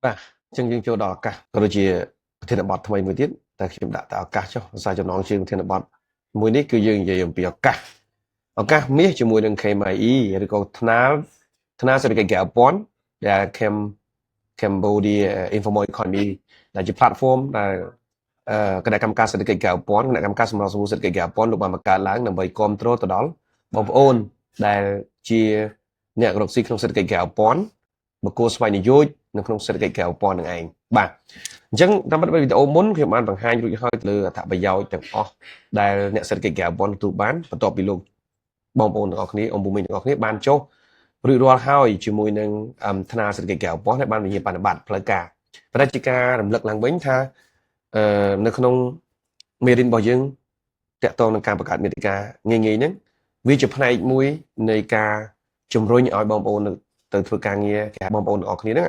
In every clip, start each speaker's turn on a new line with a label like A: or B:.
A: បាទអញ្ចឹងយើងចូលដល់ឱកាសក៏ដូចជាប្រធានបទថ្មីមួយទៀតតែខ្ញុំដាក់តែឱកាសចុះភាសាចំណងជើងប្រធានបទមួយនេះគឺយើងនិយាយអំពីឱកាសឱកាសមាសជាមួយនឹង KMIE ឬក៏ថ្នាលថ្នាលសេដ្ឋកិច្ចក្រៅប្រព័ន្ធដែល Cambodia Informal Economy ដែលជា platform ដែលគណៈកម្មការសេដ្ឋកិច្ចក្រៅប្រព័ន្ធគណៈកម្មការសម្របសម្រួលសេដ្ឋកិច្ចក្រៅប្រព័ន្ធលោកបានបង្កើតឡើងដើម្បីគ្រប់គ្រងទៅដល់បងប្អូនដែលជាអ្នករកស៊ីក្នុងសេដ្ឋកិច្ចក្រៅប្រព័ន្ធបុគ្គលស្វ័យនិយោជនៅក្នុងសេដ្ឋកិច្ចក្រៅប្រព័ន្ធនឹងឯងបាទអញ្ចឹងតាមពិតវីដេអូមុនខ្ញុំបានបង្ហាញរួចហើយទៅលើអត្ថប្រយោជន៍ទាំងអស់ដែលអ្នកសេដ្ឋកិច្ចក្រៅប្រព័ន្ធទទួលបានបន្ទាប់ពីលោកបងប្អូនទាំងអស់គ្នាអង្គភូមិទាំងអស់គ្នាបានចុះរួចរាល់ហើយជាមួយនឹងថ្នាលសេដ្ឋកិច្ចក្រៅប្រព័ន្ធហើយបានវិញ្ញាបនបត្រផ្លូវការប៉ុន្តែជាការរំលឹកឡើងវិញថានៅក្នុងមេរៀនរបស់យើងតាក់ទងនឹងការបង្កើតមាតិកាងាយៗហ្នឹងវាជាផ្នែកមួយនៃការជំរុញឲ្យបងប្អូនទៅធ្វើការងារគេបងប្អូនទាំងអស់គ្នាហ្នឹង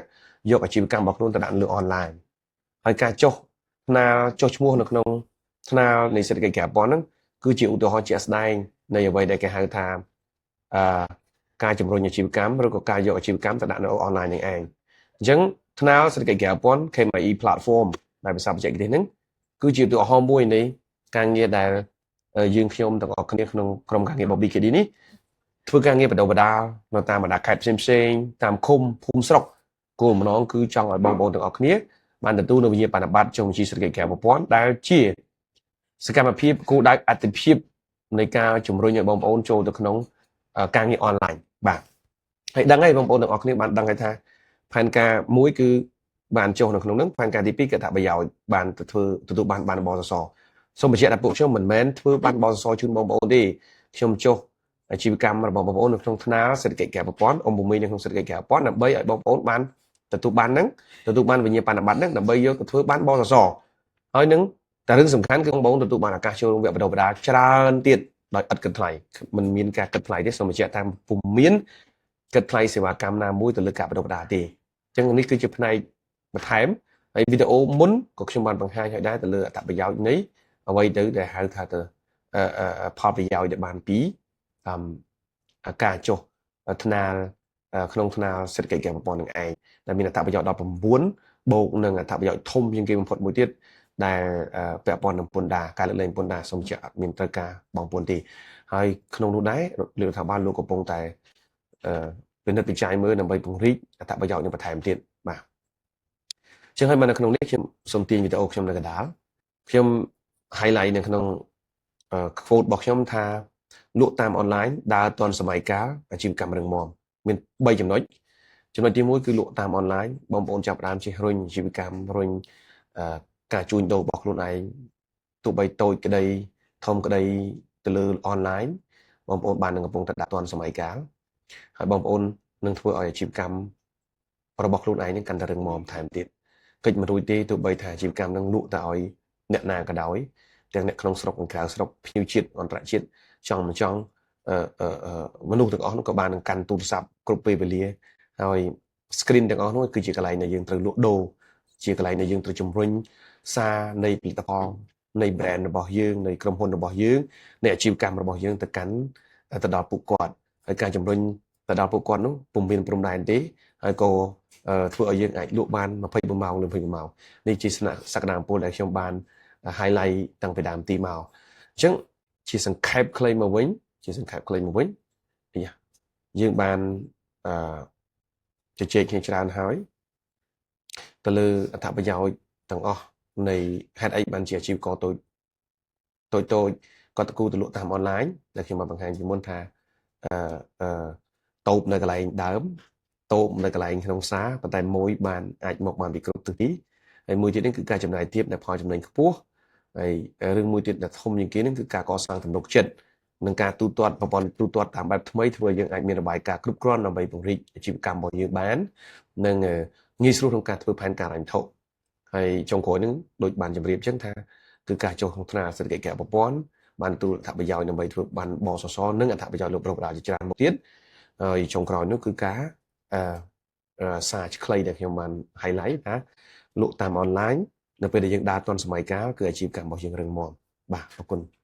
A: យកអាជីវកម្មរបស់ខ្លួនទៅដាក់លើអនឡាញហើយការចុះថ្នាលចុះឈ្មោះនៅក្នុងថ្នាលនៃសេដ្ឋកិច្ចក្រៅប្រព័ន្ធហ្នឹងគឺជាឧទាហរណ៍ជាក់ស្ដែងនៃអ្វីដែលគេហៅថាអឺការជំរុញអាជីវកម្មឬក៏ការយកអាជីវកម្មទៅដាក់នៅអនឡាញនឹងឯងអញ្ចឹងថ្នាលសេដ្ឋកិច្ចក្រៅប្រព័ន្ធ KMIE platform ដែលភាសាបច្ចេកទេសហ្នឹងគឺជាឧទាហរណ៍មួយនៃការងារដែលយើងខ្ញុំទាំងអស់គ្នាក្នុងក្រុមការងាររបស់ BKD នេះធ្វើការងារបដិបដាលនៅតាមបណ្ដាខេត្តផ្សេងផ្សេងតាមឃុំភូមិស្រុកគោលបំណងគឺចង់ឲ្យបងប្អូនទាំងអស់គ្នាបានទទួលនូវវិញ្ញាបនបត្រចុះបញ្ជីសេដ្ឋកិច្ចក្រៅប្រព័ន្ធដែលជាសកម្មភាពគោលដៅអតិភិបនៃការជំរុញឲ្យបងប្អូនចូលទៅក្នុងការងារអនឡាញបាទហើយដឹងហើយបងប្អូនទាំងអស់គ្នាបានដឹងហើយថាផែនការមួយគឺបានចុះនៅក្នុងហ្នឹងផែនការទី2គឺថាប្រយោជន៍បានទៅធ្វើទទួលបានបានបសសសូមបញ្ជាក់ថាពួកខ្ញុំមិនមែនធ្វើបានបសសជូនបងប្អូនទេខ្ញុំចុះអាជីវកម្មរបស់បងប្អូននៅក្នុងថ្នាលសេដ្ឋកិច្ចក្រៅប្រព័ន្ធអង្គភូមិនៅក្នុងសេដ្ឋកិច្ចក្រៅប្រព័ន្ធដើម្បីឲ្យបងប្អូនបានទទួលបានហ្នឹងទទួលបានវិញ្ញាបនបត្រហ្នឹងដើម្បីយកទៅធ្វើបានបសសហើយនឹងតែរឿងសំខាន់គឺបងប្អូនទទួលបានឱកាសចូលរួមវគ្គបណ្ដុះបណ្ដាលច្រើនទៀតដោយឥតគិតថ្លៃមិនមានការគិតថ្លៃទេសូមបញ្ជាក់ថាពុំមានគិតថ្លៃសេវាកម្មណាមួយទៅលើការបណ្ដុះបណ្ដាលទេអញ្ចឹងនេះគឺជាផ្នែកបន្ថែមហើយវីដេអូមុនក៏ខ្ញុំបានបង្ហាញឲ្យដែរទៅលើអត្ថប្រយោជន៍នៃអ្វីទៅដែលហៅថាទៅផលប្រយោជន៍ដែលបានពីការចុះថ្នាលក្នុងថ្នាលសេដ្ឋកិច្ចក្រៅប្រព័ន្ធនឹងឯងដែលមានអត្ថប្រយោជន៍19បូកនឹងអត្ថប្រយោជន៍ធំជាងគេបំផុតមួយទៀតដែលពាក់ព័ន្ធនឹងពន្ធដារការលើកលែងពន្ធដារសូមជាអត់មានត្រូវការបង់ពន្ធទេហើយក្នុងនោះដែរលោករដ្ឋាភិបាលលោកកំពុងតែពិនិត្យវិច័យមើលដើម្បីពង្រីកអត្ថប្រយោជន៍នឹងបន្ថែមទៀតបាទចឹងហើយមកនៅក្នុងនេះខ្ញុំសូមទាញវីដេអូខ្ញុំនៅកណ្ដាលខ្ញុំ highlight នៅក្នុង quote របស់ខ្ញុំថាលក់តាមអនឡាញដើរទាន់សម័យកាលអាជីវកម្មរឹងមាំមាន3ចំណុចចំណុចទី1គឺលក់តាមអនឡាញបងប្អូនចាប់ផ្ដើមចេះរុញអាជីវកម្មរុញការជួញដូររបស់ខ្លួនឯងទោះបីតូចក្តីធំក្តីទៅលើអនឡាញបងប្អូនបាននឹងកំពុងតែដាក់ទាន់សម័យកាលហើយបងប្អូននឹងធ្វើឲ្យអាជីវកម្មរបស់ខ្លួនឯងនឹងកាន់តែរឹងមាំថែមទៀតកិច្ចមិនរួចទេទោះបីថាអាជីវកម្មនឹងលក់ទៅឲ្យអ្នកណាក៏ដោយទាំងអ្នកក្នុងស្រុកនិងក្រៅស្រុកភ្ញៀវជាតិអន្តរជាតិចង់មិនចង់មនុស្សទាំងអស់នោះក៏បាននឹងកាន់ទូរស័ព្ទគ្រប់ពេលវេលាហើយ screen ទាំងអស់នោះគឺជាកន្លែងដែលយើងត្រូវលក់ដូរជាកន្លែងដែលយើងត្រូវជំរុញសារនៃផលិតផលនៃ brand របស់យើងនៃក្រុមហ៊ុនរបស់យើងនៃអាជីវកម្មរបស់យើងទៅកាន់ទៅដល់ពួកគាត់ហើយការជំរុញទៅដល់ពួកគាត់នោះពុំមានព្រំដែនទេហើយក៏ធ្វើឲ្យយើងអាចលក់បាន24ម៉ោងលើ24ម៉ោងនេះជាសក្តានុពលដែលខ្ញុំបាន highlight តាំងពីដើមទីមកអញ្ចឹងជាសង្ខេបខ្លីមកវិញជាសង្ខេបខ្លីមកវិញយើងបានអឺជជែកគ្នាច្រើនហើយទៅលើអត្ថប្រយោជន៍ទាំងអស់នៃហេតុអីបានជាអាជីវករតូចតូចតូចគាត់តគូទៅលក់តាមអនឡាញដែលខ្ញុំបានបង្ហាញពីមុនថាអឺអឺតូបនៅកន្លែងដើមតូបនៅកន្លែងក្នុងផ្សារប៉ុន្តែមួយបានអាចមកបានពីគ្រប់ទិសទីហើយមួយទៀតនេះគឺការចំណាយទាបដែលផលចំណេញខ្ពស់ហើយរឿងមួយទៀតដែលធំជាងគេនឹងគឺការកសាងទំនុកចិត្តនិងការទូទាត់ប្រព័ន្ធទូទាត់តាមបែបថ្មីធ្វើឲ្យយើងអាចមានរបាយការណ៍គ្រប់គ្រាន់ដើម្បីពង្រីកអាជីវកម្មរបស់យើងបាននិងងាយស្រួលក្នុងការធ្វើផែនការហិរញ្ញវត្ថុហើយចុងក្រោយនឹងដូចបានជម្រាបអញ្ចឹងថាគឺការចុះក្នុងថ្នាលសេដ្ឋកិច្ចក្រៅប្រព័ន្ធបានទូលអត្ថប្រយោជន៍ដើម្បីធ្វើបានបសសនិងអត្ថប្រយោជន៍លោកប្រុសជាច្រើនមុខទៀតហើយចុងក្រោយនោះគឺការអឺសារខ្លីដែលខ្ញុំបាន highlight ថាលក់តាមអនឡាញនៅពេលដែលយើងដើរទាន់សម័យកាលគឺអាជីវកម្មរបស់យើងរឹងមាំបាទអរគុណ។